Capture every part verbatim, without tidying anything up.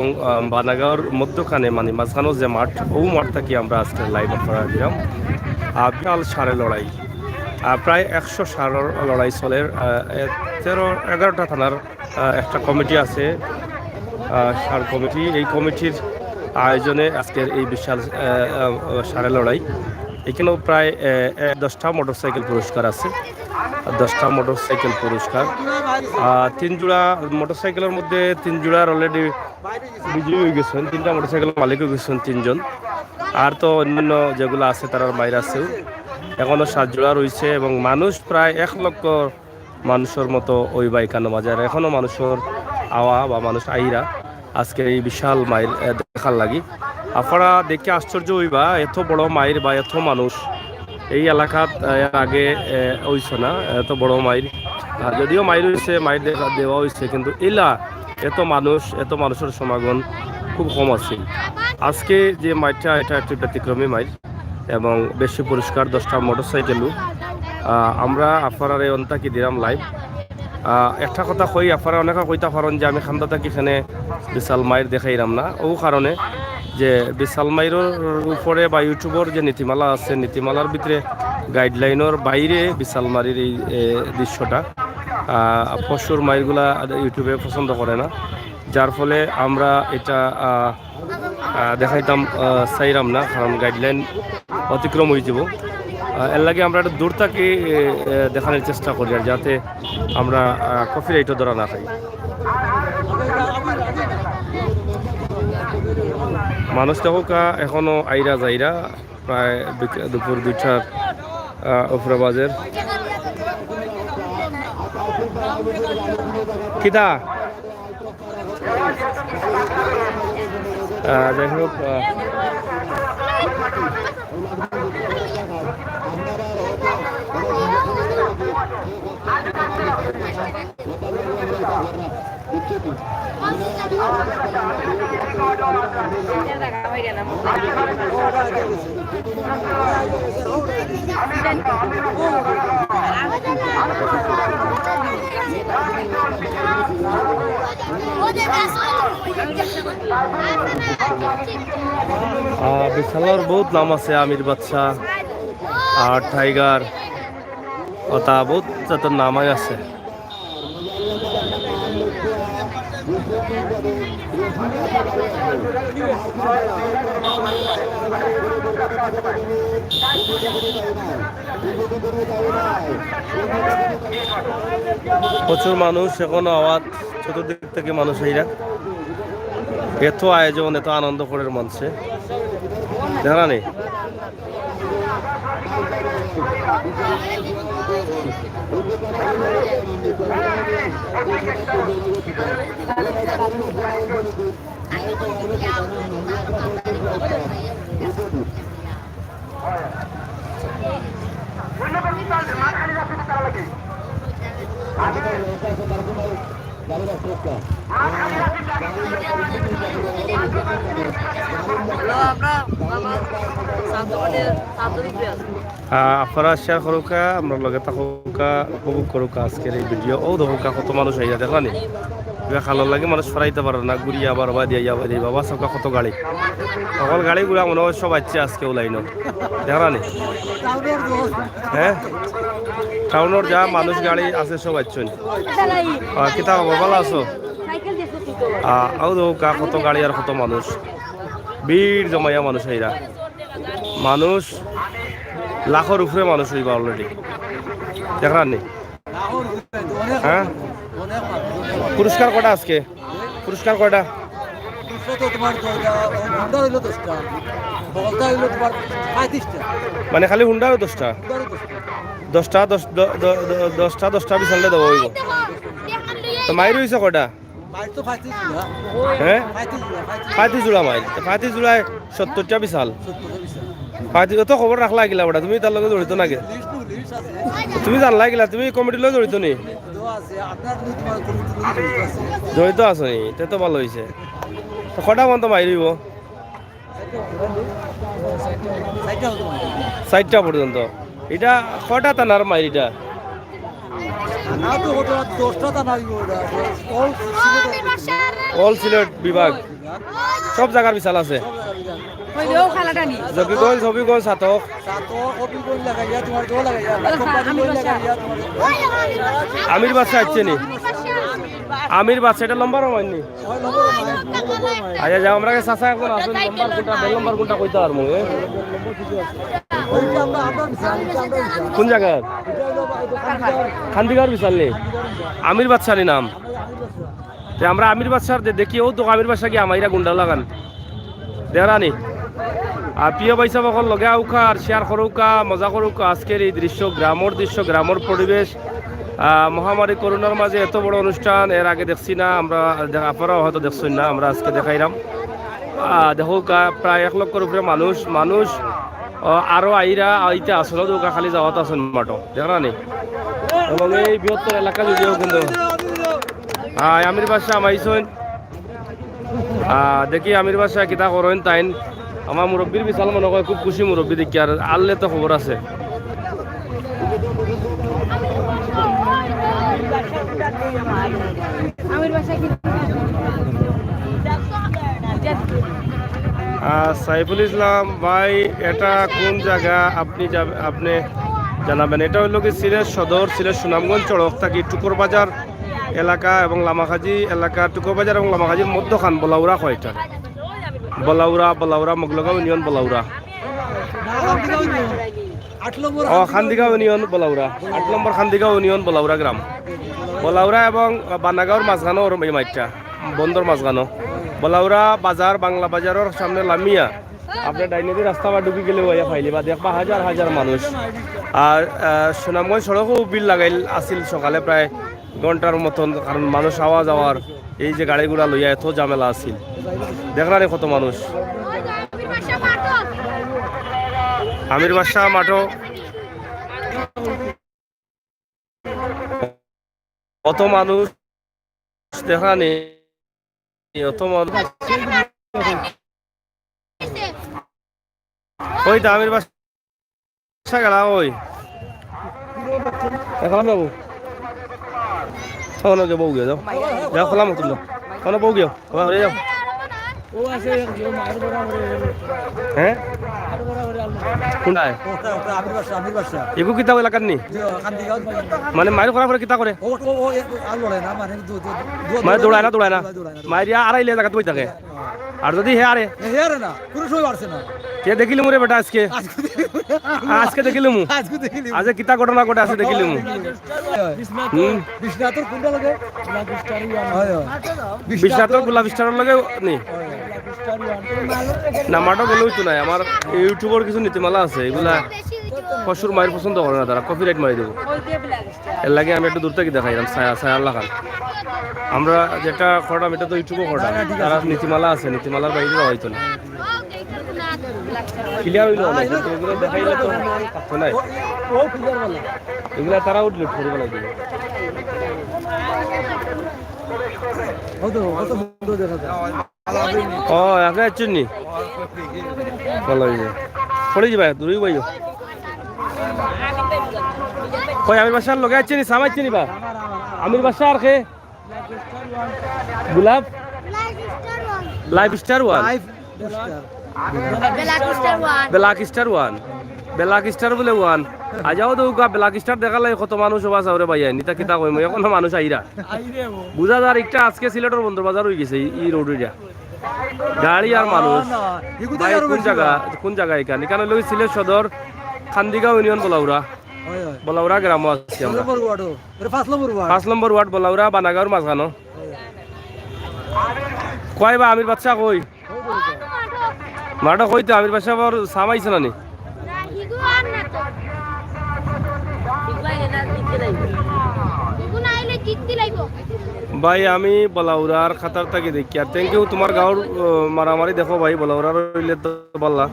এবং আহ, বানাগাঁওর মধ্যখানে, মানে মাঝখানো যে মাঠ, ও মাঠ থাকি আমরা আজকে লাইভ আপনারা দিলাম। আহ, বিশাল ষাঁড়ের লড়াই, আহ, প্রায় একশো ষাঁড়ের লড়াই চলের। আহ, এ, তেরো এগারোটা থানার আহ, একটা কমিটি আছে, আহ, ষাঁড় কমিটি। এই কমিটির আয়োজনে আজকের এই বিশাল আহ, আহ, ষাঁড়ের লড়াই। এখানেও প্রায় আহ, আহ, দশটা মোটরসাইকেল পুরস্কার আছে, দশটা মোটরসাইকেল পুরস্কার। আহ, তিন জোড়া মোটরসাইকেলের মধ্যে তিন জোড়ার অলরেডি বিজয়ী হয়ে গেছেন, তিনটা মোটরসাইকেলের মালিক হয়ে গেছেন তিনজন। আর তো অন্যান্য যেগুলো আছে, তারার মাইর আছে, এখনো সাত জোড়া রয়েছে এবং মানুষ প্রায় এক লক্ষ মানুষের মতো ওই বাইকানো বাজার। এখনো মানুষের আওয়া বা মানুষ আইরা আজকে এই বিশাল মাইর আহ, দেখার লাগি। আপনারা দেখে আশ্চর্য হইবা, এত বড় মাইর বা এত মানুষ এই এলাকাত আহ, এর আগে আহ, হইছে না, এত বড় মাইর। আর যদিও মাইর হইছে, মাইর দেখা দেওয়া হইছে, কিন্তু এলা এত মানুষ, এত মানুষের সমাগম খুব কম আছে। আজকে যে মাইরটা, এটা একটি ব্যতিক্রমী মাইর এবং বেশি পুরস্কার, দশটা মোটরসাইকেলও। আহ, আমরা আপনারারে অন্তাকি দিলাম লাইভ। আহ, একটা কথা কই, আপনারা অনেকে কইতা পারেন যে আমি খান্দা থাকি এখানে বিশাল মাইর দেখাইলাম না, ও কারণে যে বিশাল মাইরের উপরে বা ইউটিউবের যে নীতিমালা আছে, নীতিমালার ভিতরে গাইডলাইনের বাইরে বিশাল মাইরের এই এ, দৃশ্যটা, আহ, পশুর মাইরগুলা ইউটিউবে পছন্দ করে না, যার ফলে আমরা এটা আহ, আহ, দেখাইতাম আহ, চাইরাম না, কারণ গাইডলাইন অতিক্রম হয়ে যাব। আহ, এর লাগি আমরা একটু দূর থাকি এ, এ, দেখানোর চেষ্টা করি, আর যাতে আমরা কপিরাইটও ধরা না খাই। মানুষ দেখুক্কা এখনো আইরা যাইরা, প্রায় বিক- দুপুর দুইটার আহ, উপরে বাজের। কিতা? আহ, যাই হোক, আহ, আহ, বিশালর বহুত নাম আছে, আমির বাদশা আর টাইগার, ওটা বহুত জাতর নাম আছে। প্রচুর মানুষ, এখনো আওয়াজ, চতুর্দিক থেকে মানুষ আইরা। এত আয়োজন, এত আনন্দ করের মঞ্চে, জানা নেই। হ্যালো, আমরা বাবা সান্তোষের সান্তোষ প্রিয়া। আহ, আপনারা শেয়ার করুক্কা, আমরা লগে থাকুক্কা, উপভোগ করুক্কা আজকের এই ভিডিও। ও দেখুক্কা, কত মানুষ আইয়া দেখলানি। এবার খালার লাগে মানুষ ফেরাইতে পারে না, ঘুরিয়া আবার বাদিয়া ইয়া বাদিয়া বাবা সবকা কত গাড়ি। সকল গাড়ি ঘুরা মনে হয় সব আইছে আজকে ও লাইনও। দেখলানি? হ্যাঁ? টাউনের যা মানুষ গাড়ি আছে সব আইছেন। আর কিতা খবর, ভালো আছো? আহ, আও দেখুক্কা, কত গাড়ি আর কত মানুষ। ভিড় জমাইয়া মানুষ আইরা। মানুষ লাখর উপরে মানুষ হইবা অলরেডি। দেখলানি? হ্যাঁ? পুরস্কার কটা আজকে? পুরস্কার কটা? পুরস্কার তো তোমার দ-, দ-, হুন্ডা হইলো দশটা, বলদা হইলো তোমার পঁয়ত্রিশটা। মানে খালি হুন্ডারও দশটা? হুন্ডারও দশটা। দশটা, দশ, দ-, দ-, দ-, দশটা, দশটা বিশালটা দেওয়া হইব। তো মাইর হইছে কটা? মাইর তো পঁয়ত্রিশ জোড়া। হ্যাঁ? পঁয়ত্রিশ জোড়া, পঁয়ত্রিশ। পঁয়ত্রিশ জোড়া মাইর। তো পঁয়ত্রিশ জোড়ায় সত্তরটা বিশাল। সত্তরটা বিশাল। পঁয়ত্রিশ, অত খবর রাখলা কিলা ওটা? তুমি তার লগে জড়িত নাকি? লিস্ট, লিস্ট আছে। তুমি জানলা কিলা? তুমি কমিটির লগে জড়িত নি? তো আছে, আপনার দুই তোমার কমিটির লগে জড়িত আছে। জড়িত আছো নি? তে তো ভালো হইছে। তো কটা পর্যন্ত মাইর হইব? চারটা হতো মাইর। চারটা পর্যন্ত। এটা কটা থানার মাইর এটা? থানা তো কত, দশটা থানা হইব ওটা। অল সিলেট। অল সিলেট বিভাগ। সব জাগার বিশাল আছে। হইলেও খালাটা নি। জকিগঞ্জ, হবিগঞ্জ, ছাতক। ছাতক, হবিগঞ্জ লাগাইয়া, তোমার দোয়া লাগাইয়া, কোম্পানিগঞ্জ লাগাইয়া, তোমার আমির বাদশা আইছে নি? আমির বাদশা, এটা লম্বা রমাইন নি? আচ্ছা, যাও, আমরা কাছে চাচা এখন আছেন, লম্বা কোনটা, বেল লম্বা কোনটা কইতে পারবো, এ? কোন জায়গা? খান্দিগাঁওর বিশাল নি? আমির বাদশা নি নাম? তে আমরা আমির বাদশার দে-, দেখি, ও তো আমির বাদশা কি আমাইরা গুন্ডা লাগান। দেখরানি। আর প্রিয় ভাই সাহেব, অকল লগে আউক্কা আর share করউক্কা, মজা করউক্কা। আজকের এই দৃশ্য, গ্রামর দৃশ্য, গ্রামর পরিবেশ। আহ, মহামারী করোনার মাঝে এত বড় অনুষ্ঠান এর আগে দেখছি না আমরা, দে-, আপনারাও হয়তো দেখছেন না, আমরা আজকে দেখাইলাম। আহ, দেখউক্কা, প্রায় এক লক্ষর উপরে মানুষ, মানুষ, আহ, আরো আইরা, আইতে আসলে দৌকা খালি যাওয়াত আছেন মাঠো, দেখরানি। এবং এই বৃহত্তর এলাকা যদিও কিন্তু, আহ, আমির বাদশা আমাইছইন। আহ, দেখি আমির বাদশা কিতা করইন তাইন। আমার মুরব্বির বিশাল মনে হয় খুব খুশি মুরব্বি দেখি, আর আল্লে তো খবর আছে। আহ, সাইফুল ইসলাম ভাই, এটা কোন জায়গা? আপনি যাব-, আপনি জানাবেন। এটা হইল কি সিলেট সদর, সিলেট সুনামগঞ্জ সড়ক থাকি টুকর বাজার এলাকা এবং লামাকাজি এলাকা, টুকর বাজার এবং লামাকাজির মধ্যখান বলাউরা কয়টা? বলাউরা, বলাউরা, মগলগাঁও ইউনিয়ন বলাউরা। ও, খান্দিগাঁও ইউনিয়ন বলাউরা, আট নম্বর খান্দিগাঁও ইউনিয়ন বলাউরা গ্রাম। বলাউরা এবং বানাগাঁওর মাঝখানো ওর এই মাঠটা, বন্দর মাঝখানো। বলাউরা বাজার, বাংলা বাজারর সামনে লামিয়া, আপনি ডাইনেদি রাস্তা বা ঢুকি গেলে ওইয়া পাইলিবা, দেখবা হাজার হাজার মানুষ। আর, আহ, সুনামগঞ্জ সড়কও ভিড় লাগাইল আছিল সকালে প্রায় ঘন্টার মতন, কারণ মানুষ আওয়া যাওয়ার, এই যে গাড়ি ঘোড়া লইয়া এত ঝামেলা আছিল। দেখরানি কত মানুষ। আমির বাদশা মাঠো কত মানুষ, দেখরানি, কত মানুষ। ওই তো আমির বাদশা গেলা, ওই। এখন যাবো। তখন যে বউ গিয়ে যাও। যাও, খোলা মতো যাও। কোনো বউ গিয়ে। বাবা, হয়ে যাও। ও আছে, যে মায়ের বড় করে। হ্যাঁ? কোনটায়? ওটা, ওটা আমির বাদশা, আমির বাদশা। এগু কিতা এলাকার নি? যে ওখান থেকে মানে মায়ের করা করে কিতা করে? ও, ও, ও, এ, আর লড়ে না, মানে দৌ-, দৌ-, দৌ-, মানে দৌড়ায় না, দৌড়ায় না। দৌড়ায় না, দৌড়ায় না। মায়ের ইয়া আড়াইলে জায়গাত বই থাকে। আর যদি হে আরে? হে আরে না, কোনো সময় পারছে না। কে দেখিলি মুরে বেটা আজকে? আজকে দেখিলি। আজকে দেখিলি মু। আজকে দেখিলি। আজকে কিতা ঘটনা ঘটে আছে দেখিলি মু। হুম। বিশ্বনাথর কোনটা লাগে? হয়, হয়। বিশ্বনাথর গোলাপ স্টারর লগে নি। না, মাঠো গেলে হইতো নাই। আমার YouTubeর কিছু নীতিমালা আছে, এগুলা পশুর মায়ের পছন্দ করে না তারা, কপিরাইট মারি দেবো। এর লাগে আমি একটু দূর থেকে দেখাইলাম, ছায়া, ছায়ার লাখান। আমরা যেটা করলাম, এটা তো YouTubeও করলাম। তারা নীতিমালা আছে, নীতিমালার বাইরে যাওয়া হইতো না। ক্লিয়ার হইলো না, কিন্তু এগুলো দেখাইলে তো থাকতো নাই। এগুলা তারাও ডিলিট করে ফেলাই দিবে। ও, আপনি আসছেন নি? ভালো হয়েছে। পড়ে যাবে, দূরেই বাইও। কই, আমির বাদশার লগে আসছেন নি? সামাইছেন নি বা? আমির বাদশা আর কে? গোলাপ? Life star one. Life star. Black star one. Black star one. Black star বলে ওয়ান। আজাও দৌকা ব্ল্যাক স্টার দেখার লাগি কত মানুষ হবা চাওরে ভাই, আইনি তা কিতা কইমু, এখনো মানুষ আইরা। বুঝা যার একটা আজকে সিলেটর বন্দর বাজার হয়ে গেছে এই, এই রোড এরিয়া। গাড়ি আর মানুষ। না, না, এগুতো ভাই, আর কোন বেশি জায়গা, না। কোন জায়গা এখানে? এখানে হলো সিলেট সদর, খান্দিগাঁও ইউনিয়ন বলাউরা। হয়, হয়। বলাউরা গ্রামও আছি আমরা। নম্বর ওয়ার্ডও। এটা পাঁচ নম্বর ওয়ার্ড। পাঁচ নম্বর ওয়ার্ড বলাউরা, বানাগাঁওর মাঝখানো। কই বা আমির বাদশা কই? মাঠো কই তো আমির বাদশা আবার সামাইছে না নি? ভাই, আমি বলাউরার খাতার তাকে দেখি। আর thank you, তোমার গাঁওর, আহ, মারামারি দেখো ভাই, বলাউরার হইলে তো পাল্লা।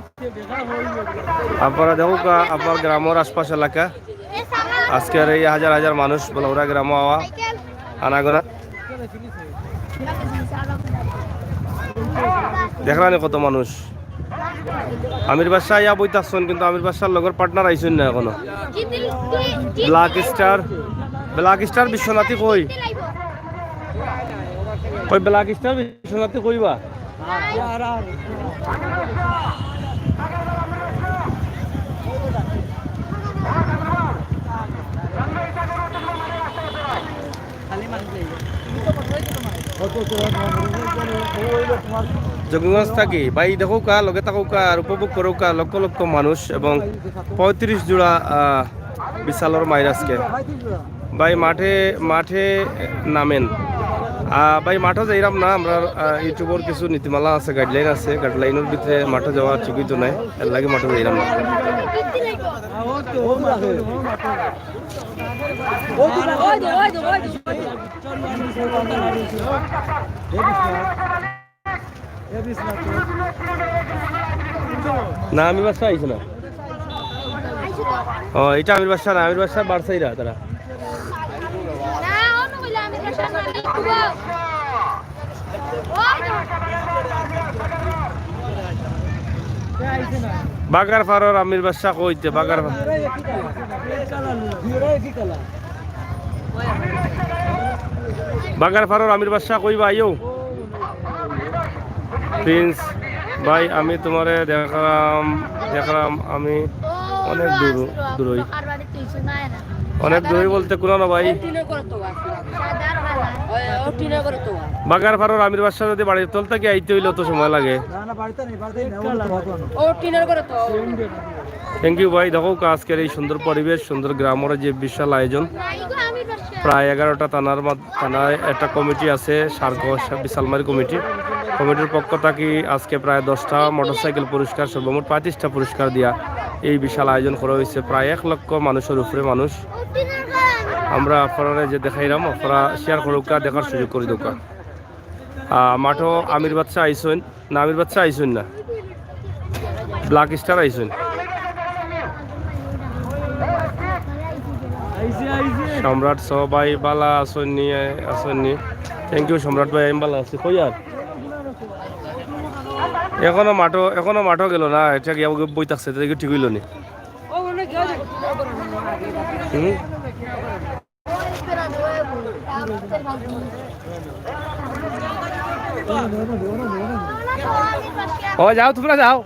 আপনারা দেখো কা-, আপনার গ্রামের আশপাশ এলাকা। আজকের এই হাজার হাজার মানুষ বলাউরা গ্রামও আওয়া আনাগোনা। দেখরা নি কত মানুষ। আমির বাদশা ইয়া বই থাকছেন, কিন্তু আমির বাদশার লগর পার্টনার আইছেন না এখনো। ব্ল্যাক স্টার, ব্ল্যাক স্টার বিশ্বনাথী কই? কই ব্ল্যাক স্টার বিশ্বনাথী কইবা? জকিগঞ্জ থাকি ভাই, দেখউক্কা, লগে থাকউক্কা আর উপভোগ করউক্কা লক্ষ লক্ষ মানুষ এবং পঁয়ত্রিশ জোড়া, আহ, বিশালর মাইর আজকে। ভাই মাঠে, মাঠে নামেন। আহ, ভাই মাঠো যাইরাম না, আমরার, আহ, YouTubeর কিছু নীতিমালা আছে, guideline আছে, guidelineর ভিতরে মাঠো যাওয়া ঠিক অইতো নায়, এর লাগি মাঠো যাইরাম না। না, আমির বাদশা আইছে না। ও, ইটা আমির বাদশা না, আমির বাদশা বাড়ছাইরা তারা। বাগার ফারর আমির বাদশা কইতে, বাগার ফা-, বাগার ফারর আমির বাদশা কইবা আইও। প্রিন্স ভাই, আমি তোমারে দেখরাম, দেখরাম, আমি অনেক দূর, দূরই। অনেক দূরই বলতে কুনানো ভাই? বাগার ফারর আমির বাদশা যদি বাড়ির তল থাকি আইতে অইলে অত সময় লাগে। Thank you ভাই, দেখউক্কা আজকের এই সুন্দর পরিবেশ, সুন্দর গ্রামর যে বিশাল আয়োজন। প্রায় এগারোটা থানার মাধ-, থানায় একটা কমিটি আছে, সার্ক বিশালমারি কমিটি। কমিটির পক্ষ থাকি আজকে প্রায় দশটা মোটরসাইকেল পুরস্কার, সর্বমোট পঁয়ত্রিশটা পুরস্কার দিয়া এই বিশাল আয়োজন করা অইছে। প্রায় এক লক্ষ মানুষর উপরে মানুষ। আমরা আপনারারে যে দেখাইরাম, আপনারা share করউক্কা, দেখার সুযোগ করি দেউক্কা। আহ, মাঠো আমির বাদশা আইছইন। না, আমির বাদশা আইছইন না, ব্ল্যাক স্টার আইছইন। সম্রাট সহ ভাই বালা আছইন নি, আছইন নি? Thank you সম্রাট ভাই, আমি বালা আছি। কই আর? এখনো মাঠো, এখনো মাঠো গেল না, এটা গিয়া বই থাকছে, এটা কি ঠিক অইলো নি? হুম? ও যাও, তোমরা যাও।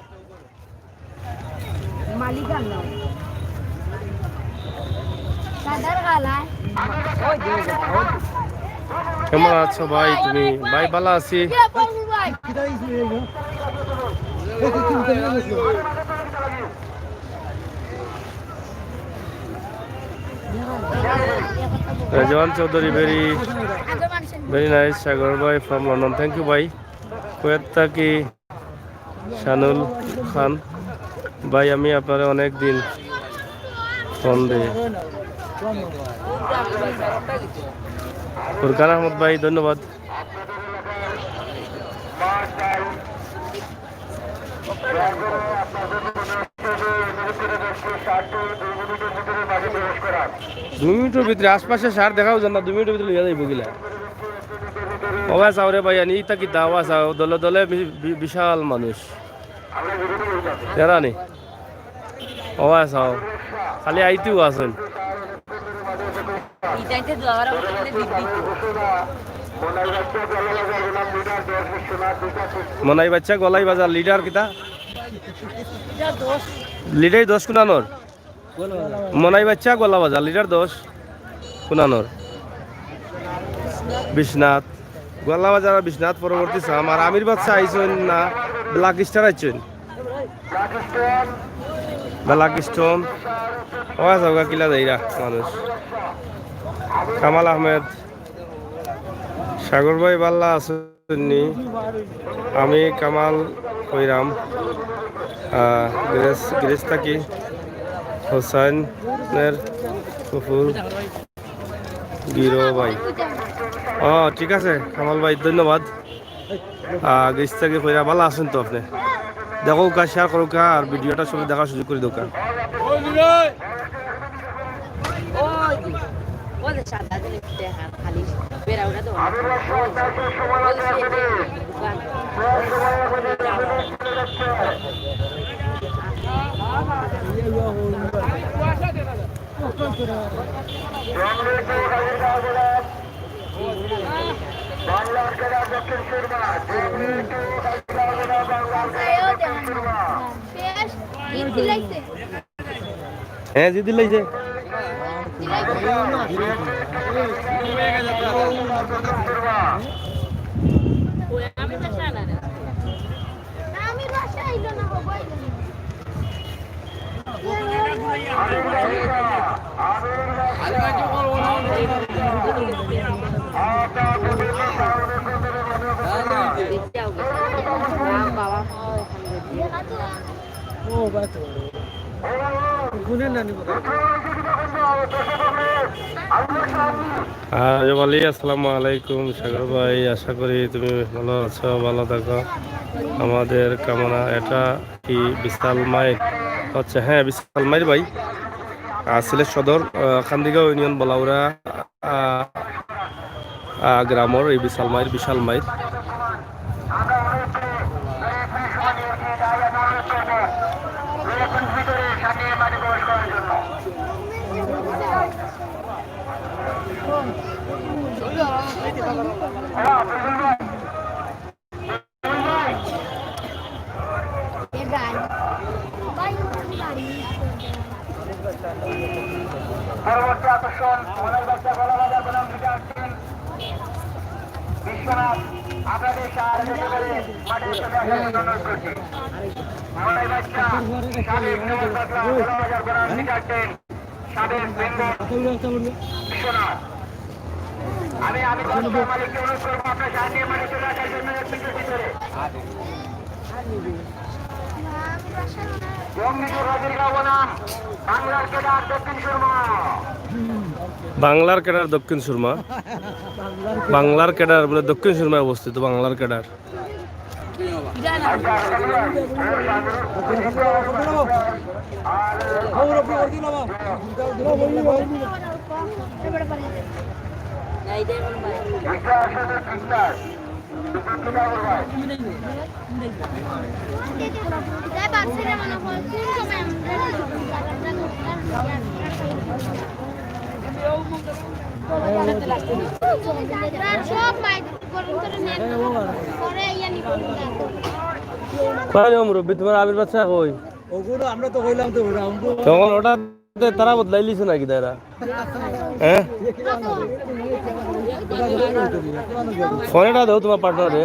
কেমন আছো ভাই তুমি? ভাই, ভালা আছি। রেজওয়ান চৌধুরী, very, very nice, সাগর ভাই from London, thank you ভাই। কুয়েত থাকি শানুল খান ভাই, আমি আপনারে অনেক দিন ফোন দেই। ফুরকান আহমদ ভাই, ধন্যবাদ। দুই মিনিটর ভিতরে আশপাশে সার দেখাও যার না, দুই মিনিটর ভিতরে লইয়া যাইব গিলা। ও ভাই, চাও রে ভাই, আনি ইতা কিতা? ও ভাই, চাও, দলে দলে বি-, বি-, বিশাল মানুষ। এরা নি। ও ভাই, চাও। খালি আইতেও আছেন। মনাই বাচ্চা গলাই বাজার লিডার কিতা? লিডার দশ কুনানোর? মনাই বাচ্চা গোলা বাজার লিডার দশ কুনানোর? বিশ্বনাথ, গোলা বাজার আর বিশ্বনাথ পরবর্তী সাম। আর আমির বাচ্চা আইছইন না, ব্ল্যাক স্টার আইছইন। Black stone. ও আচ্ছা, ওগা কিলা যাইরা মানুষ। কামাল আহমেদ, সাগর ভাই, ভালা আছো? নি, আমি কামাল কইরাম, আহ, গ্রেস, গ্রেস থাকি হোসেনের ফুফুর গিরো ভাই। ও, ঠিক আছে, কামাল ভাই, ধন্যবাদ। আহ, গ্রেস থাকি কইরা, ভালা আছেন তো আপনি? দেখউক্কা, share করউক্কা, আর ভিডিওটা সবাই দেখার সুযোগ করি দেউক্কা। বাংলার খেলা দক্ষিণ সুরমা। হ্যাঁ, জিদি লাইছে। আজব আলী, আসসালামু আলাইকুম। সাগর ভাই, আশা করি তুমি ভালো আছো, ভালো থাকো। আমাদের কামনা। এটা কি বিশাল মাইর? আচ্ছা, হ্যাঁ, বিশাল মাইর ভাই। আহ, সিলেট সদর, আহ, খান্দিগাঁও ইউনিয়ন বলাউরা, আহ, আহ, গ্রামর এই বিশাল মাইর, বিশাল মাইর। পরবর্তী আকর্ষণ, মনের বাচ্চা গলা বাজার বনাম রিটার্ন টিম। বিশ্বনাথ, আপনাদের সাহায্য করে মাঠে চলে আসার জন্য অনুরোধ করছি। মনের বাচ্চা, সাবেক নগর বাংলা গলা বাজার বনাম রিটার্ন টিম। সাবেক বেঙ্গল বিশ্বনাথ। আমি, আমি গতকাল মালিককে অনুরোধ করবো, আপনার সাহায্যে মাঠে চলে আসার জন্য এক মিনিটের ভিতরে। জঙ্গিপুর রাজুর গাঁও বনাম বাংলার ক্যাডার দক্ষিণ সুরমা। বাংলার ক্যাডার দক্ষিণ সুরমা। বাংলার ক্যাডার বলে দক্ষিণ সুরমায় অবস্থিত বাংলার ক্যাডার। কই রে মুরব্বি, তোমার আবির বাচ্চা কই? ওগুলো আমরা তো কইলাম তো, ওটা আমরা তখন ওটা তারা বদলাইলিছে নাকি তারা? হ্যাঁ? ফোন এটা দাও তোমার পার্টনারে।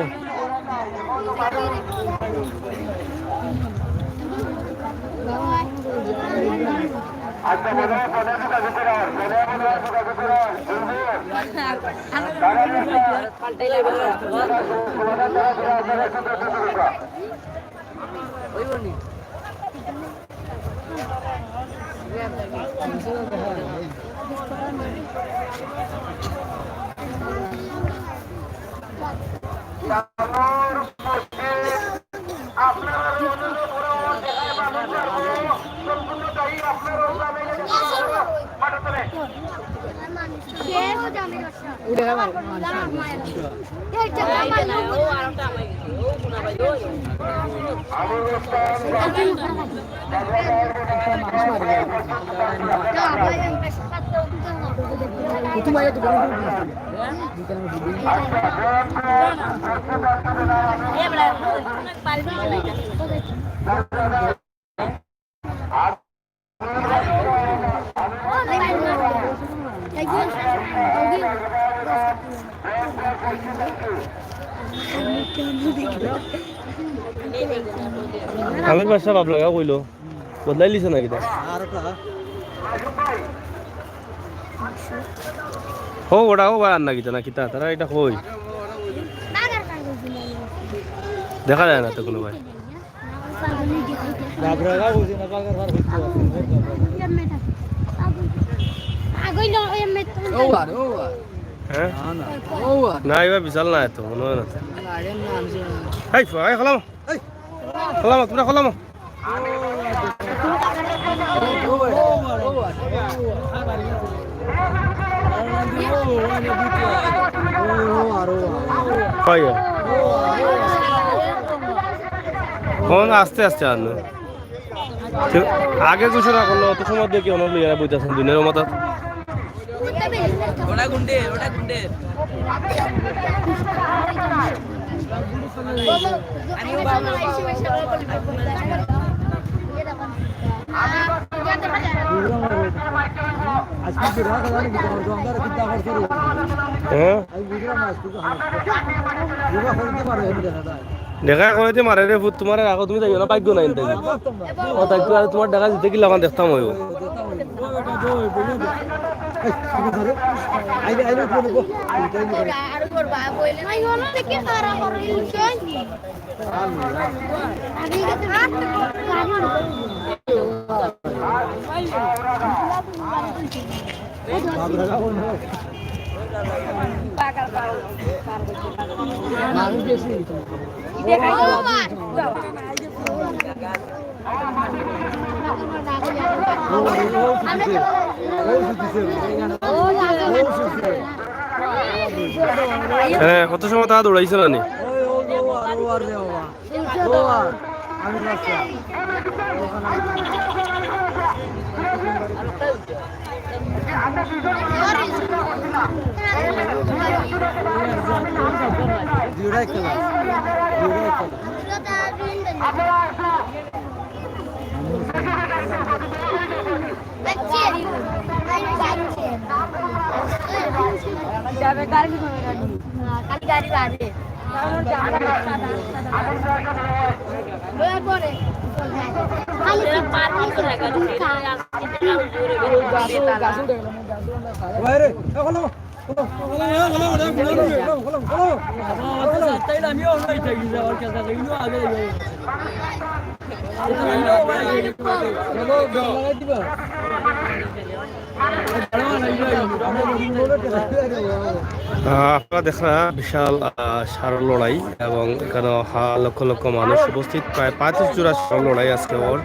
আমির বাদশা ভাব লাগা কইলো, বদলাই লিছে নাকি তা? হো, ওটা হো, আর নাকি তা, নাকি তা, তারা এটা কই? দেখা যায় না তো কোনো ভাই। হ্যাঁ? না, এবার বিশাল না এত, মনে হয় না। এই, এই, খোলাম। খোলাম, তোমরা খোলাম। কই? কোন আস্তে আস্তে আনো। আগে ঘোষণা করলো, অত সময় দেখি অনেক লইয়া বইতেছেন দুনিয়ার মতো। ওটা গুন্ডে, ওটা গুন্ডে। হ্যাঁ? দেখা কইতে মারে রে পুত, তুমারে রাখো, তুমি যাইও না, ভাগ্য নাই তাই। ও তাই তো, আর তুমার দেখা দিতে গেলে আমার দেখতাম অইবো। হ্যাঁ, কত সময় তারা দৌড়াইছে না নি? আহ, আপনারা দেখরা বিশাল, আহ, ষাঁড়র লড়াই এবং এখানে হা-, লক্ষ লক্ষ মানুষ উপস্থিত। প্রায় পঁয়ত্রিশ জোড়া ষাঁড়র লড়াই আজকে অর।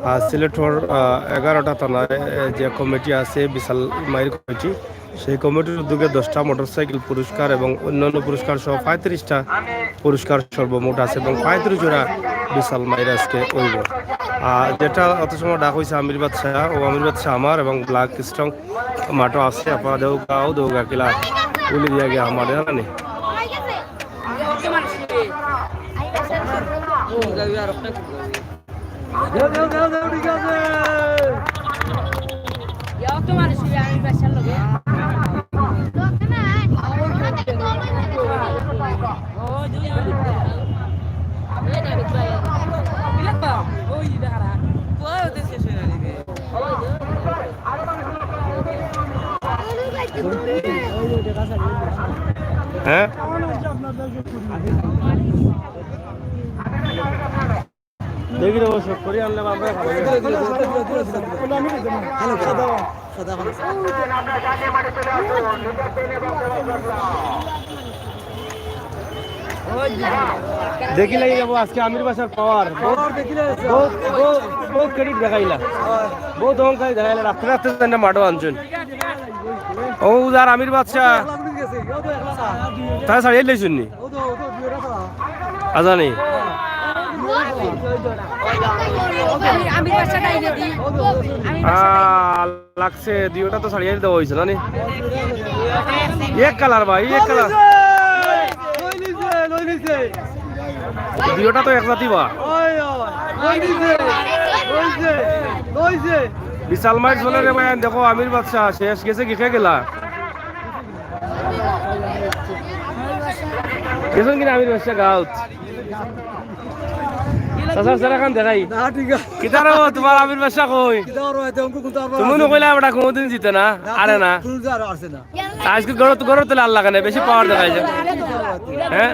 আহ, সিলেটর, আহ, এগারোটা থানায়, আহ, যে কমিটি আছে, বিশাল মাইর কমিটি, সেই কমিটির উদ্যোগে দশটা মোটরসাইকেল পুরস্কার এবং অন্যান্য পুরস্কার সহ পঁয়ত্রিশটা পুরস্কার সর্বমোট আছে এবং পঁয়ত্রিশ জোড়া বিশাল মাইর আজকে অইবো। আর যেটা অত সময় ডাক অইছে আমির বাদশা, ও আমির বাদশা আমার এবং ব্ল্যাক স্ট্রং মাঠও আছে, আপনারা দেউগাও দেউগা কিলা উলি দিয়া গিয়া আমার জানি। দেও, দেও, দেও, দেও, ঠিক আছে। হ্যাঁ? দেখি রে, ও শখ করি আনলে বাবা। হ্যালো, সাদা, সাদা, সাদা। দেখি লাগি যাবো আজকে আমির বাদশার পাওয়ার। বহুত, বহুত, বহুত, বহুত ক্রেডিট দেখাইলা। বহুত অহংকারী দেখাইলা। রাখতে রাখতে তাইন মাঠো আনছইন। ও উদার আমির বাদশা। তারা ছাড়িয়ে লইছইন নি? আজানি। আহ, লাগছে, দুইওটা তো ছাড়িয়ে দেওয়া অইছে না নি? এক কালার ভাই, এক কালার। দুইওটা তো এক জাতি বা। বিশাল মাইর চলে রে ভাই, দেখো আমির বাদশা শেষ গেছে কি, কে গেলা? গেছইন কিনা আমির বাদশা গাউত? চাচার চেহারা খান দেখাই। না, ঠিক আছে। কিতা রে, তুমার আমির বাদশা কই? কিতা রে, এতে অঙ্ক কুনটা আবার তুমি আছে? নু কইলা বেটা কোনোদিন জিতে না, না, আরে না। কোন আর আছে না। আজকে গরো, গরো তেলে আল্লাহ কানে বেশি পাওয়ার দেখাইছে। হ্যাঁ?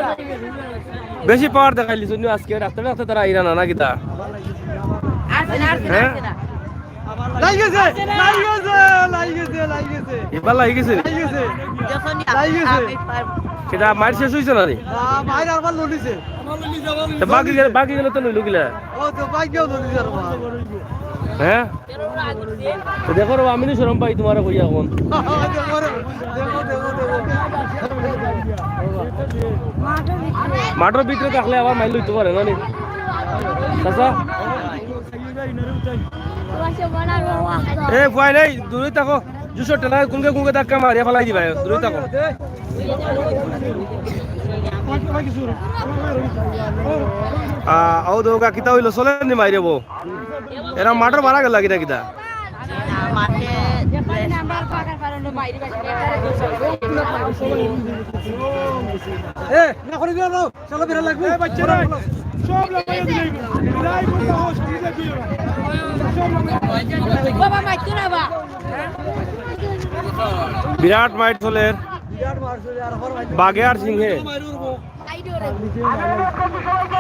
বেশি পাওয়ার দেখাইলি শুনি আজকে রাখতে রাখতে তারা আইরা না, না কিতা? হ্যাঁ? লাগি গেছে, লাগি গেছে, লাগি গেছে, লাগি গেছে। এবার লাগি গেছে? লাগি গেছে। লাগি গেছে। কিতা মাইর শেষ অইছে না রে? না, মাইর আরবার লড়িছে। তো বাকি গেলে, বাকি গেলে তো লইল কিলা? ও তো বাকিও লড়িছে আরবার। হ্যাঁ? তো দেখো রে, আমি তো শরম পাই তুমারে কইয়া অখন। দেখো, দেখো, দেখো, দেখো। মাঠর ভিতরে থাকলে আবার মাইর লইতো পারে না নি? চাচা? এ, ভয় নাই, দূরে থাকো। জুসর ঠেলা কুনকে কুনকে ধাক্কা মারিয়া ফালাই দিবা, দূরে থাকো। আহ, ও দৌগা, কিতা অইলো? চলের নি মাইর অবো? এরা মাঠর বারা গেলা কিতা কিতা? এ, না করে দিও না। চলো, বেরা লাগবে। এ, বাচ্চারা, সব লাগাই দিলে। বিদায় করতে হবে, সব লাগাই দিলে। বিরাট মাইর চলের। বিরাট মাইর চলের, আর হর মাইর। বাঘে আর সিংহে।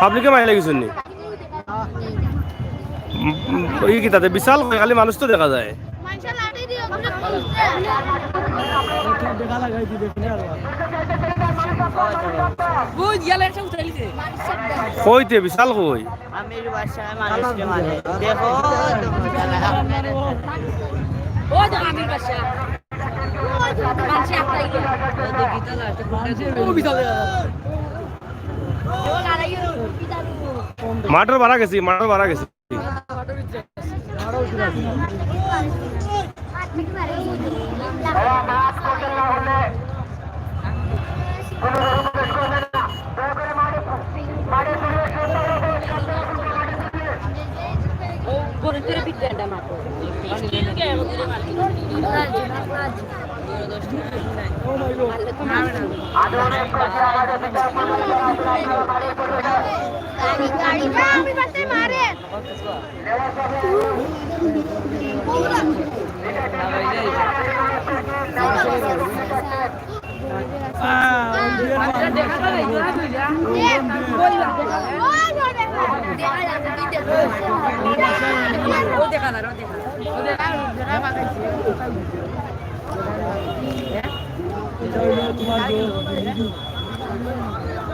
পাবলিকে মাইর লাগিছইন নি? উম, উম, ই কিতাতে বিশাল কই, খালি মানুষ তো দেখা যায়। কইতে বিশাল কই? আমির বাসায় মানুষকে মারে। দেখো, তো মজা লাগে। ও তো আমির বাসা। মাঠর বারা গেছি, মাঠর বারা গেছি।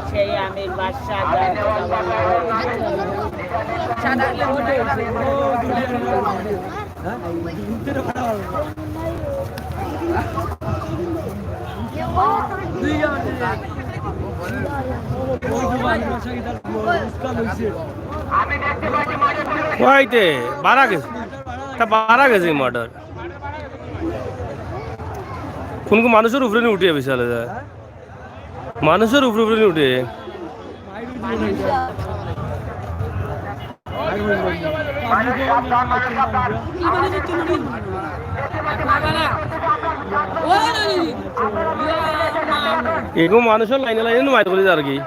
সেই আমির বাদশাহ। ওইতে বারা গেছে, তা বারা গেছে মাঠর। কোন কোন মানুষর উপরে নি উঠে বিশালে যায়, মানুষর উপরে উপরে নি উঠে। এগো মানুষর লাইনে লাইনে নি মাইর করি যার কি।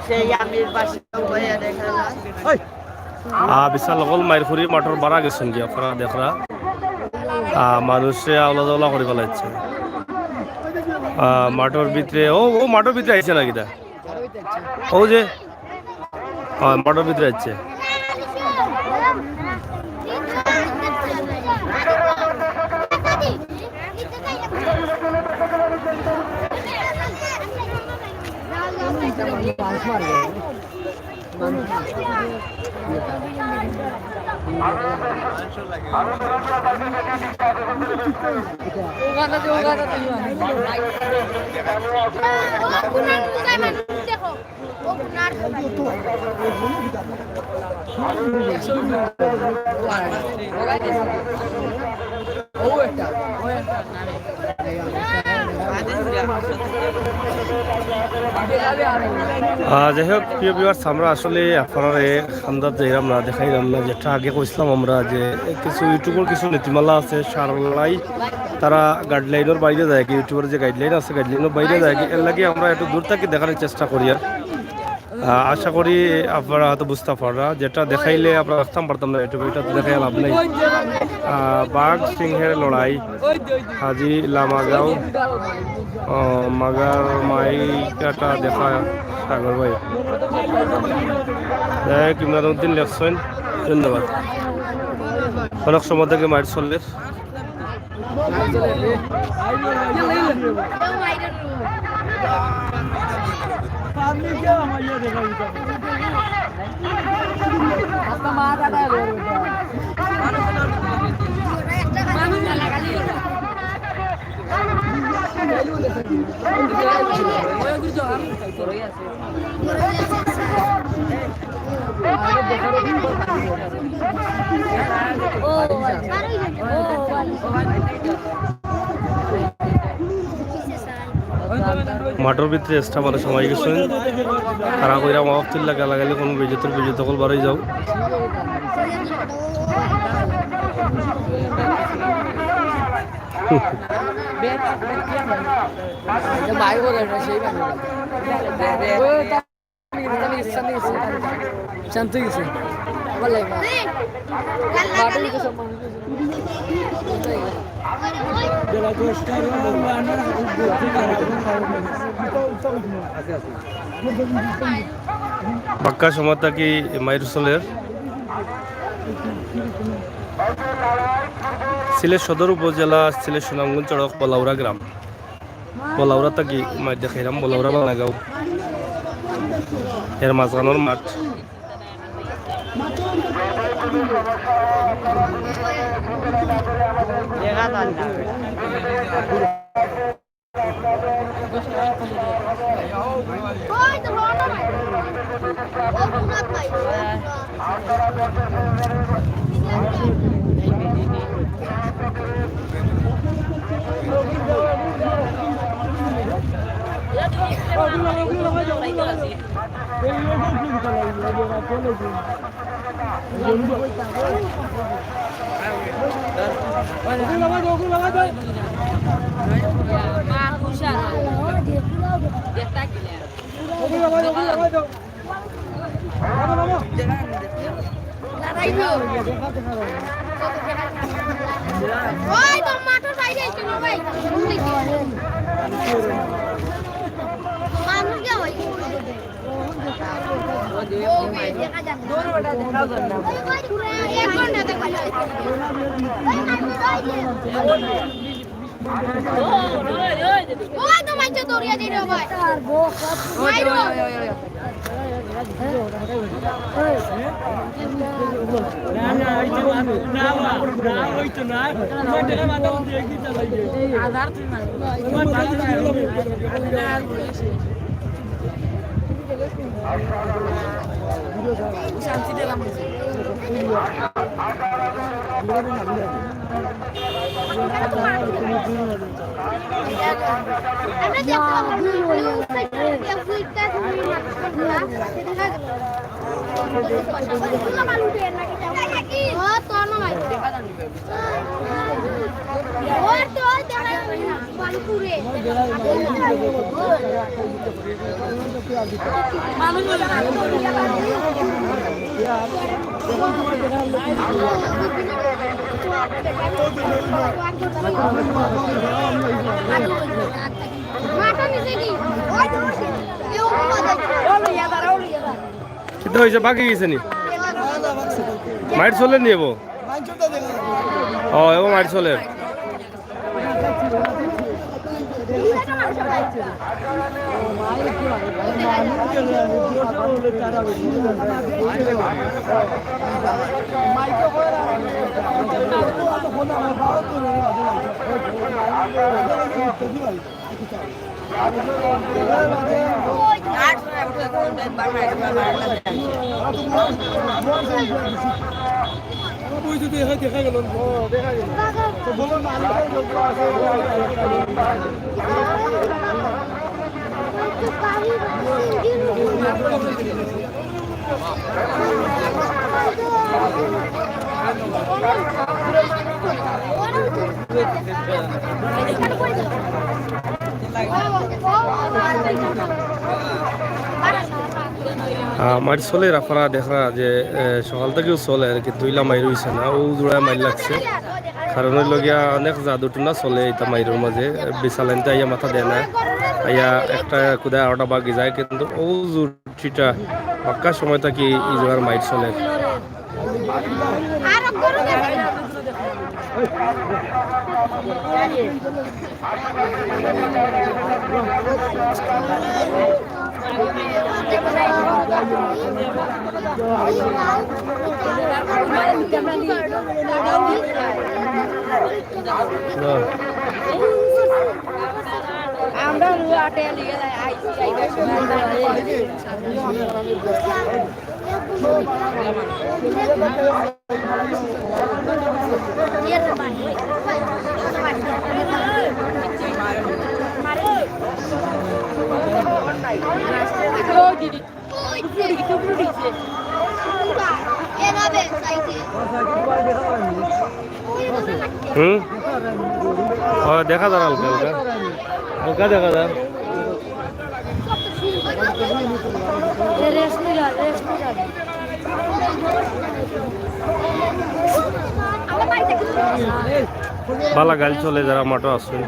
সেই আমির বাসা উবাইয়া দেখা যায়। আহ, বিশাল হকল মাইর করি মাঠর বারা গেছইন গিয়া, আপনারা দেখরা। আহ, মানুষে আওলা জাওলা করি ফালাইছে। আহ, মাঠর ভিতরে, ও, ও মাঠর ভিতরে আইছে না কিতা? ও যে, আহ, মাঠর ভিতরে আইছে। আহ, যাই হোক, প্রিয় viewers, আমরা আসলে আপনারারে খান্দাত যাইরাম না, দেখাইরাম না, যেটা আগে কইছিলাম আমরা যে কিছু YouTubeর কিছু নীতিমালা আছে, সার লড়াই, তারা গাইডলাইনর বাইরে যায় কি, ইউটিউবর যে গাইডলাইন আছে, গাইডলাইনর বাইরে যায় কি, এর লাগি আমরা একটু দূর থাকি দেখার চেষ্টা করি। আর আহ, আশা করি আপনারা হয়তো বুঝতা পাররা, যেটা দেখাইলে আপনারা বুঝতাম পারতাম না, ইউটিউবে এটা তো দেখাই লাভ নাই। আহ, বাঘ সিংহের লড়াই, হাজি লামাগাঁও, আহ, মাগার মাইকাটা দেখা সাগর ভাই। যাই হোক, ইমরান উদ্দিন লেখছেন, ধন্যবাদ। অনেক সময় থেকে মাইর চলের। মাঠর ভিতরে extra মানুষ হামাই গেছইন। তারা কইরা মাহফিল লাগা লাগাইলে কোনো বেইজ্জতর বেইজ্জত অকল বারই যাও। শান্ত হয়ে গেছে। বাক্কা সময় থাকি মাইর চলের। সিলেট সদর উপজেলা, সিলেট সুনামগঞ্জ সড়ক, বলাউরা গ্রাম। বলাউরা থাকি মাইর দেখাইলাম, বলাউরা বানাগাঁও। এর মাঝখানোর মাঠ। ওই তো মাঠের বাইরে এসে না ভাই। মানুষ কে ভাই? ও ভাই, দেখা যাচ্ছে। এক ঘন্টা দেখা যাচ্ছে। ওই তো মাইকে দৌড়িয়ে দিল ভাই। মাইরো। কিতা হইছে? বাকি গেছে নি? মাইর চলের নি এবো? ও, এবো মাইর চলের। আহ, মাইর চলের, আপনারা দেখরা যে, এ, সকাল থাকিউ চলের, কিন্তু ইলা মাইর অইছে না, অউ জুড়ায় মাইর লাগছে। কারণ অইলো গিয়া অনেক জাদু টুনা চলে ইতা মাইরর মাঝে। বিশালাইন্তে আইয়া মাথা দেয় না, আইয়া একটা কুদায় আরোটা বাগি যায়, কিন্তু অউ জুড়িটা বাক্কা সময় থাকি ই জুড়ার মাইর চলের। আমরা রুয়াটে লিগে আইছি, আইছি। হুম। ও, দেখা যার হালকা হালকা। হালকা দেখা যার। বালা গাইল চলে যারা মাঠো আছইন।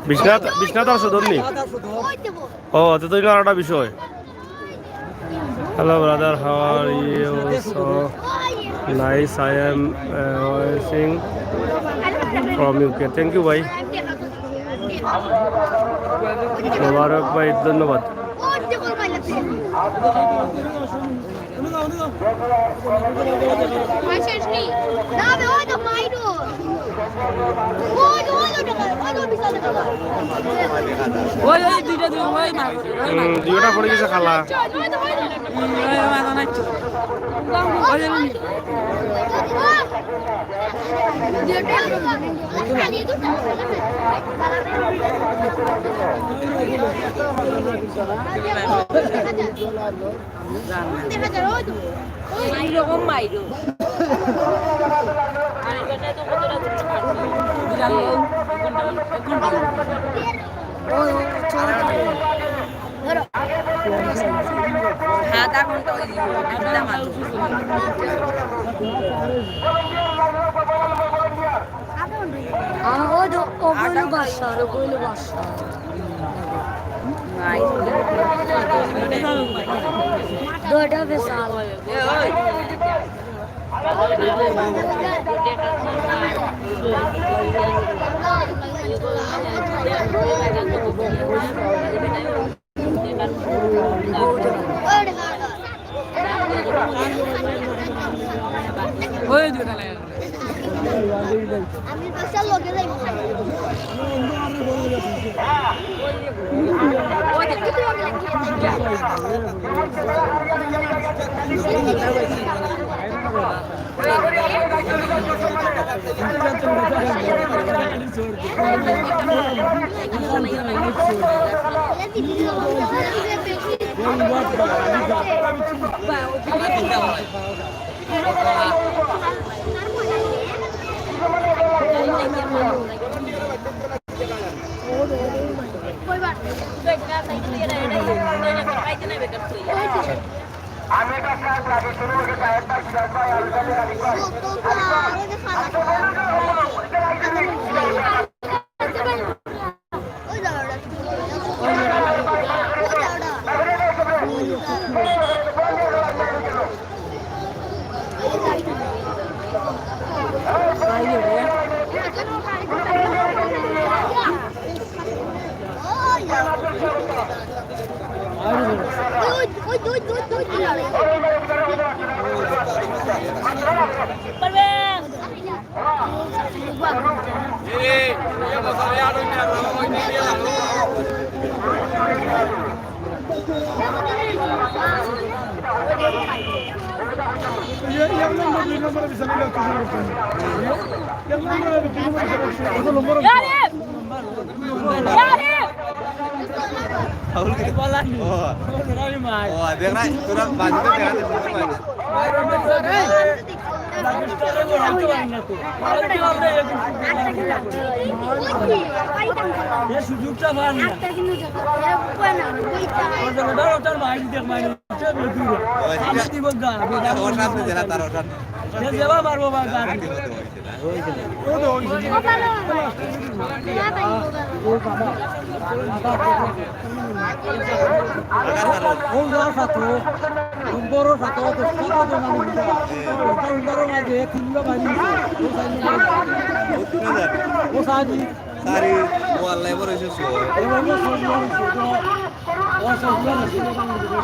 বিশ্বনাথ, বিশ্বনাথ আর সদর নি? ও, তো, তো ইনো আরোটা বিষয়। Hello brother, how are you? So nice, I am, uh, watching from U K. Thank you ভাই। মোবারক ভাই, ধন্যবাদ। ওই, ওই, দুইটা, দুই, ওই মাছ। হুম, দুইটা পড়ে গেছে খালা। হুম, ওই, ওই মাছ বানাইছো। ওই, ওই। আধা ঘন্টা ওই দিন, আধা মানুষ। আমার ওই তো, ওগুলো বাসা, ওগুলো বাসা। নাই। দুইটা বিশাল। এ, ওই। ওই দুইটা লাগে। আমি বাসার লগে যাইব। ইয়ারে! ইয়ারে! ফাউল কি? ও। ও, দেখ না, তোরা বাজিতে দেখা যাচ্ছে, বুঝতে পারছিস। এ সুযোগটা পান না। ওর জন্য ধর, ওটার বাইরে দেখ, মানে, ওটা বেঁধে দেখ। ও, এটা, আমি দিব গা, আমি ওর সামনে জেলা, তার ওর সামনে। এ যাবা মারবো বা গা। ও যা সাথে, বড় সাথে, অত সাথে তো মানুষ না। ওটা উন্দারও মাঝে, তিনটা বাড়ি, ও সাইড ও সাজি। সারি, ও আল্লাহ, এবার এসে শো। এবার এসে শো, এবার এসে শো। ও সব এবার এসে শো।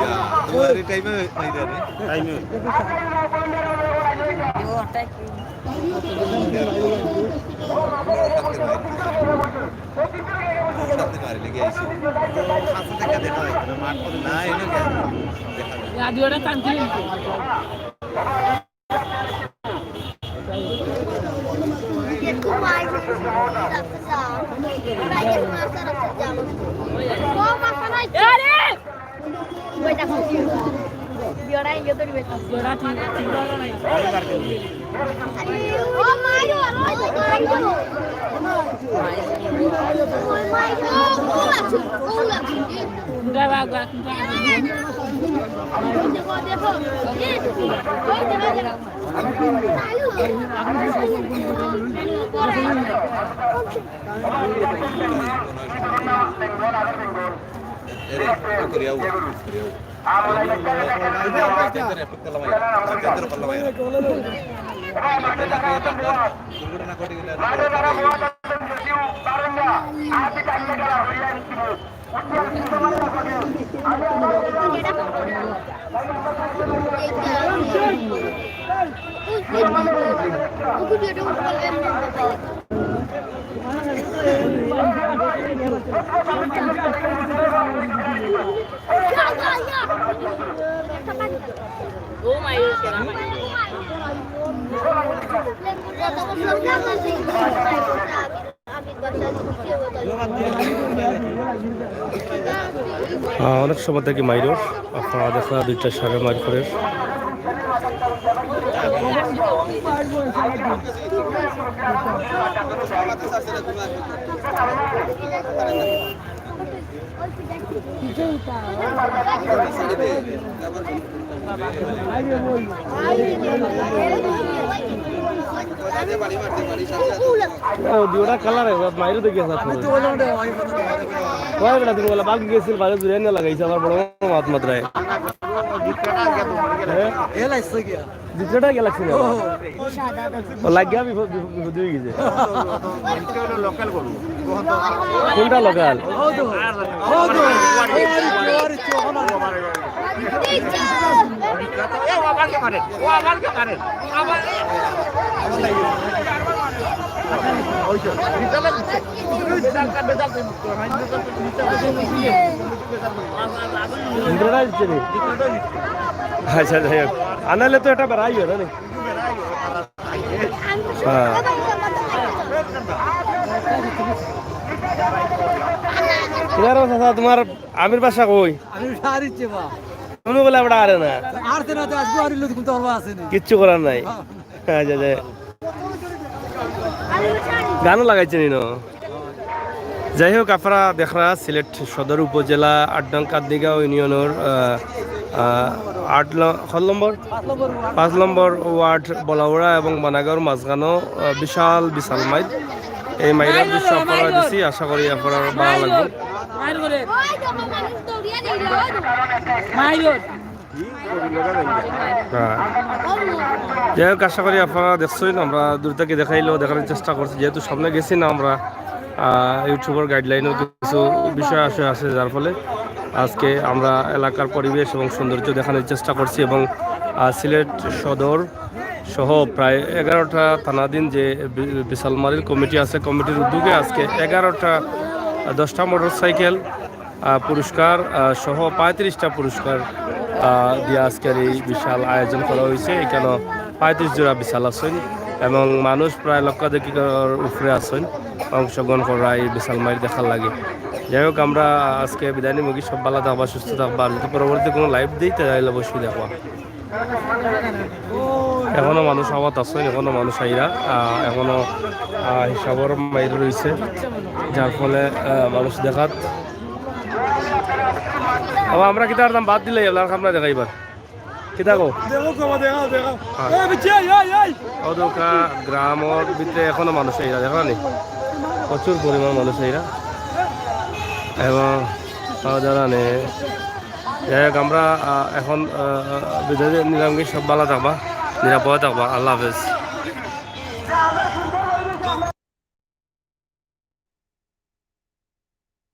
ইয়া, তোমার এই টাইমে হয়ে যায় রে। টাইমে। আহ, অনেক সময় থাকি মাইরর, আপনারা দেখরা দুইটা সারে মাইর করের। ও, দিওটা কালার আছে, মাইরে দেখি আছে। আমি তো বললাম ওটা, আমি বললাম ওটা। কয় বেটা তুমি বলে, বাকি গেছিল, বাকি জুড়ে নিয়ে লাগাইছে, আমার বড় মাত মাত্রায়। হ্যাঁ? এ লাগছে গিয়া। দ্বিতীয়টা গেল ছিল। ও। ও, লাগিয়া বিপদ, বিপদ, বিপদ হয়ে গেছে। এটা হলো লোকাল গরু। কোনটা লোকাল? ও তো, ও তো, ও আর কি, ও আর কি, ও আর কি। এ, ও আবার কি করে? ও আবার কি করে? আবার, এ। ওই তো, বিশাল লাগছে। বিশাল, বিশাল, বিশাল। ইন্দ্ররাজ দিচ্ছে রে। আচ্ছা, যাই হোক। আনালে তো এটা বেড়াই হয় না রে? হ্যাঁ। তোমার চাচা, তোমার আমির বাসা কই? আমি আর ইচ্ছে বা। তুমি বলে আমরা আরে না। আর তে না, তো আজকে আর ইল্লু কিন্তু আর আছে নি। কিচ্ছু করার নাই। হ্যাঁ। আচ্ছা, আচ্ছা। গানও লাগাইছে নি ন? যাই হোক, আপনারা দেখরা সিলেট সদর উপজেলা আট নং কান্দিগাঁও ইউনিয়নের, আহ, আহ, আট ল-, কত নম্বর? পাঁচ নম্বর ওয়ার্ড। পাঁচ নম্বর ওয়ার্ড বলাউড়া এবং বানাগাঁওর মাঝখানো, আহ, বিশাল বিশাল মাইর। এই মাইরর দৃশ্য আপনারা দিছি, আশা করি আপনারা ভালো লাগবে। হ্যাঁ। যাই হোক, আশা করি আপনারা দেখছেন, আমরা দূর থেকে দেখাইলেও দেখানোর চেষ্টা করছি, যেহেতু সামনে গেছি না আমরা। আহ, ইউটিউবের গাইডলাইনের কিছু বিষয় আসে আছে, যার ফলে আজকে আমরা এলাকার পরিবেশ এবং সৌন্দর্য দেখানোর চেষ্টা করছি এবং, আহ, সিলেট সদর সহ প্রায় এগারোটা থানাধীন যে বি-, বিশালমারির কমিটি আছে, কমিটির উদ্যোগে আজকে এগারোটা, আহ, দশটা মোটরসাইকেল, আহ, পুরস্কার, আহ, সহ পঁয়ত্রিশটা পুরস্কার, আহ, দিয়া আজকের এই বিশাল আয়োজন করা হয়েছে। এখানে পঁয়ত্রিশ জোড়া বিশাল আছইন এবং মানুষ প্রায় লক্ষাধিকের উপরে আছইন, অংশগ্রহণ করা এই বিশালমারি দেখার লাগি। যাই হোক, আমরা আজকে বিদায় নিমুগি। সব ভালা থাকবা, সুস্থ থাকবা। আর যদি পরবর্তী কোনো লাইভ দিই, তাহলে অবশ্যই দেখবা। এখনো মানুষ আওয়াত আছে, এখনো মানুষ আইরা, আহ, এখনো, আহ, হিসাবর মাইর রইছে, যার ফলে, আহ, মানুষ দেখাত। আবার আমরা কিতা করতাম, বাদ দিলাই, আপনার আমরা দেখাইবার। কিতা কও? দেখো, কবা, দেখাও, দেখাও। হ্যাঁ। এই, বিচে, এই, এই। অদুকা গ্রামর ভিতরে এখনো মানুষ আইরা, দেখো নি? প্রচুর পরিমাণ মানুষ আইরা। এবং, আহ, যারা নে-, যাই হোক, আমরা, আহ, এখন, আহ, বিদায় নিলাম কি, সব ভালা থাকবা, নিরাপদে থাকবা। আল্লাহ হাফেজ।